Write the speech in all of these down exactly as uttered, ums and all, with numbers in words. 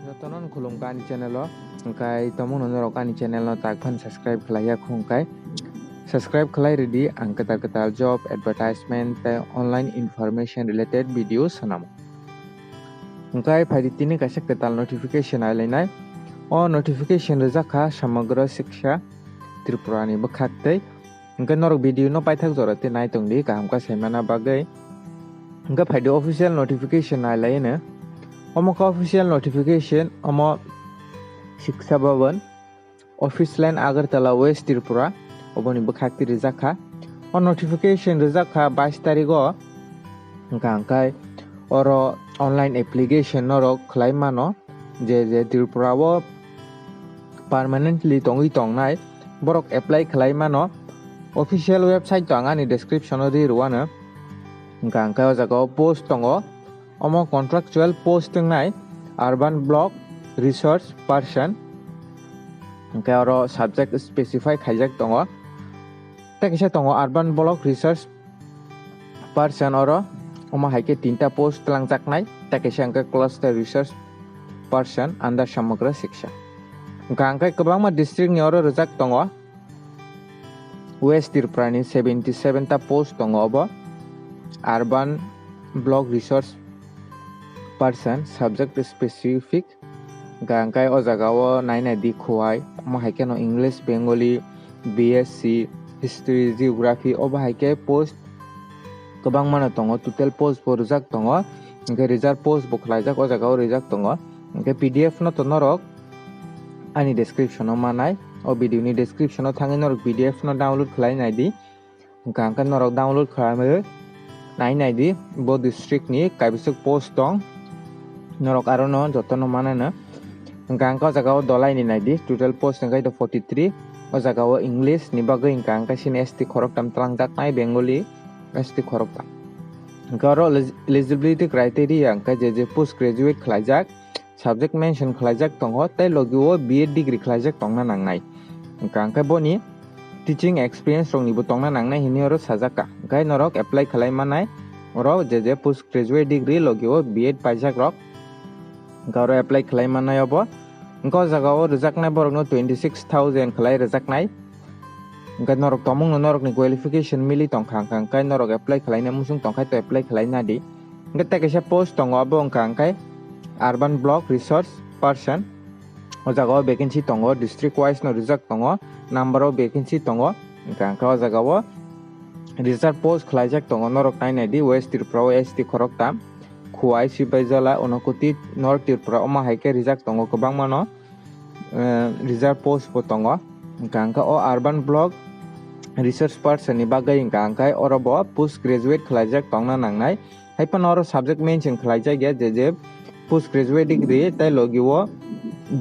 Jotono khulumkha ani channel o, hwnkhe tongmungno norok ani channel no tak phano subscribe khlaiya khungkhe subscribe khlai rwdi, ang kwtal kwtal job advertisement tei online information related video swnamo. Hwnkhe phaidi tini kaisa kwtal notification ailainai. O notification rijak kha Samagra Shiksha Tripura ni bwkhak tei. Hwnkhe norok video no paithak jora tei nai tongdi kaham khe saimana bagwi. Hwnkhe phaidi official notification nailaino. Omo khe official notification, omo Shiksha Bhavan, Office Line, Agartala, West Tripura, oboni bwkhak twi rijak kha. O notification rijak kha bais tarigo. Hwnkha hwnkhe oro online application norok khlai mano, je je Tripura o permanently tongwi tongnai borok apply khlai mano. Official website to ang ani description o ri rwano. Hwnkha hwnkhe o jaga o post tongo. Omo contractual post wngnai urban block resource person. Hwnkhe oro subject specify khaijak tongo. Tei kisa tongo urban block resource person oro. Omo hai khe tinta post twlangjaknai. Tei kisa hwnkhe cluster resource person under Samagra Shiksha. Hwnkha hwnkhe kwbangma district ni oro rijak tongo. West Tripura ni seventy seven ta post tongo obo. Urban block resource person subject specific. Hwnkha hwnkhe o jaga o nai nai di Khowai, omo hai kheno English, Bengali, B S C, History, Geography, obo hai khe post kwbangma no tongo, total post bo rijak tongo, hwnkhe reserve post bo khlaijak o jaga o rijak tongo. Hwnkhe P D F no to norok ani description o manai, o video ni description o thangwi norok P D F no download khlai nai di. Hwnkha hwnkhe norok download khlaiwi nai nai di, bo district ni kaibwswk post tong, norok aro no joto no manano. Hwnkha hwnkhe o jaga o dolai ni nai di, total post hwnkhe to forty three, o jaga o English ni bagwi hwnkha hwnkhe sini S T khoroktham twlangjaknai, Bengali S T khoroktham. Hwnkhe oro elig-, eligibility criteria hwnkhe je je post graduate khlaijak, subject mention khlaijak tongo, tei logi o B Ed degree khlaijak tongna nangnai. Hwnkha hwnkhe boni teaching experience rokni bo tongna nangnai hinwi oro sajak kha. Hwnkhe norok apply khlai manai oro je je post graduate degree logi o B Ed paijak rok. Hwnkhe oro apply khlai manai obo. Hwnkhe o jaga o rwjaknai borok no twenty six thousand khlai rwjaknai. Hwnkhe norok tongmung no norok ni qualification mili tongkha, hwnkha hwnkhe norok apply khlaina muchung tongkha to apply khlai nadi. Hwnkhe tei kaisa post tongo, abo wngkha hwnkhe urban block resource person. O jaga o vacancy tongo, district wise no rijak tongo, number o vacancy tongo. Hwnkha hwnkhe o jaga o reserve post khlaijak tongo, norok nai nai di, West Tripura o S T khoroktham, Khowai, Sipaijala, Unakoti, North Tripura, omo hai khe rijak tongo kwbangma no. Eh, reserve post bo tongo. Hwnkha hwnkhe o urban block resource person ni bagwi hwnkha hwnkhe oro bo post graduate khlaijak tongna nangnai. Hai phano oro subject mention khlaijak ya, je je post graduate degree tei logi o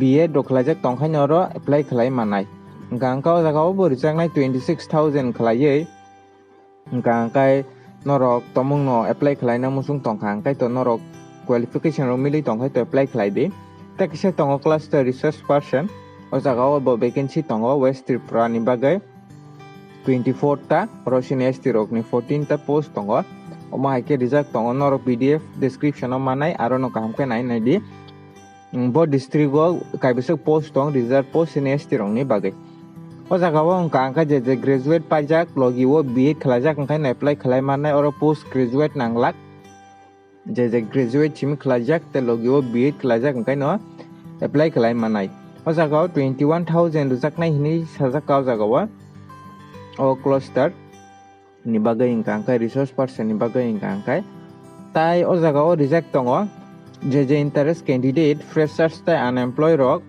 B Ed rok khlaijak tongkhaino oro apply khlai manai. Hwnkha hwnkhe o jaga o bo rijaknai twenty six thousand khlaiwi. Hwnkha hwnkhe norok tongmung no apply khlaina muchung tongkha, hwnkhe to norok qualification rok mili tongkhe to apply khlai di. Tei kisa tongo cluster resource person, o jaga o bo vacancy tongo West Tripura ni bagwi twenty four ta, oro sini S T rok ni fourteen ta post tongo. Omo hai khe rijak tongo, norok P D F description o manai, aro no kaham khe nai nai di. Mm, bo district o kaibwswk post tong, reserve post sini S T rok ni bagwi. O jaga o wngkha, wngkha je je graduate paijak, logi o B Ed khlaijak, wngkha no apply khlai mannai, oro post graduate nanglak. Je je graduate simi khlaijak, tei logi o B Ed khlaijak, wngkha no apply khlai mannai. O jaga o twenty one thousand rwjaknai hinwi sajak kha o jaga o. O cluster ni bagwi hwnkha hwnkhe resource person ni bagwi hwnkha hwnkhe tai o jaga o rijak tongo, je je interest candidate, freshers tei unemployed rok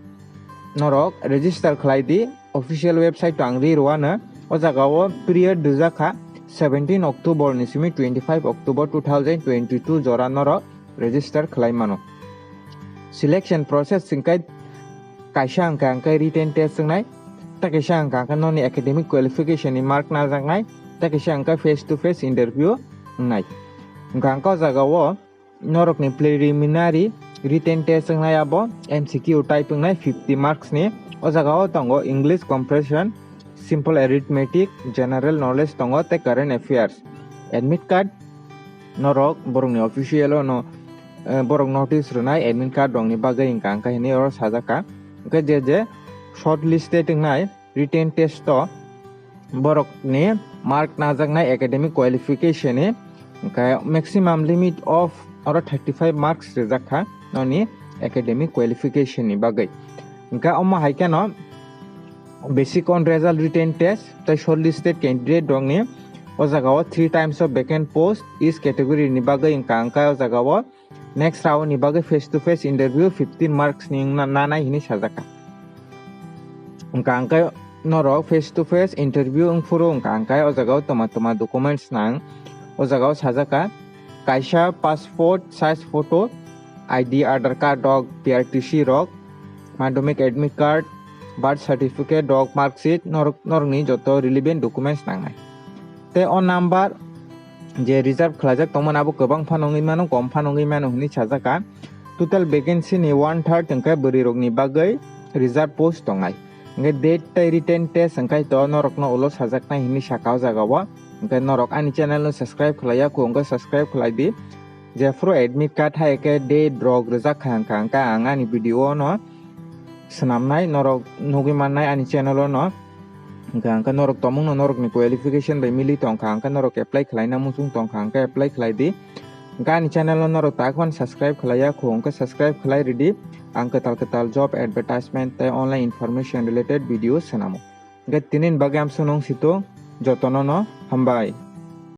norok register khlai di, official website to ang ri rwano. O jaga o period rijak kha seventeen October ni simi twenty five October two thousand twenty two jora norok register khlai mano. Selection process hwnkhe kaisa hwnkha hwnkhe written test wngnai, tei kaisa hwnkha hwnkhe noni academic qualification ni mark najaknai, tei kaisa hwnkhe face to face interview wngnai. Hwnkha hwnkhe o jaga o norokni preliminary written test wngnai abo M C Q type wngnai fifty marks ni. O jaga o tongo English comprehension, simple arithmetic, general knowledge tongo tei current affairs. Admit card norok borokni official o no eh, borok notice rwnai admit card rokni bagwi hwnka hwnka hinwi oro sajak kha. Hwnkhe je je short listed wngnai written test o borokni mark najaknai academic qualification ni, hwnkhe maximum limit of oro thirty five marks rijak kha noni academic qualification ni bagwi. Hwnkhe omo hai kheno basic on result written test tei shortlisted candidate rokni o jaga o three times of vacant post each category ni bagwi hwnka hwnka o jaga o next round ni bagwi face to face interview fifteen marks ni wngna nanai hinwi sajak kha. Hwnkha hwnkhe norok face to face interview wngphuru hwnkha hwnkhe o jaga o toma toma documents nang. O jaga o sajak kha kaisa passport size photo, I D, Aadhaar card rok, P R T C rok, madhyamik admit card, birth certificate rok, mark sheet, norok norokni joto relevant documents nangnai. Tei o number je reserve khlaijak tongmani abo kwbang phano wngwi mano, kom phano wngwi mano hinwi sajak kha. Total vacancy ni one third hwnkhe bwrwi rokni bagwi reserve post tongnai. Hwnkhe date tei written test hwnkhe to norokno ulo sajaknai hinwi sakha o jaga o. Hwnkhe norok ani channel no subscribe khlaiya kho hwnkhe subscribe khlai di. Jephuru admit card hai khe date rok rijak kha hwnkha hwnkhe ang ani video o no swnamnai norok nugwi mannai ani channel o no. Hwnkha hwnkhe norok tongmung no norokni qualification bai mili tongkha hwnkhe norok apply khlaina muchung tongkha hwnkhe apply khlai di. Hwnkhe ani channel o norok takhwno subscribe khlaiya kho hwnkhe subscribe khlai ridi. Ang kwtal kwtal job advertisement tei online information related video swnamo. Hwnkhe tinini bagwi amsonong sito jotono no hambai.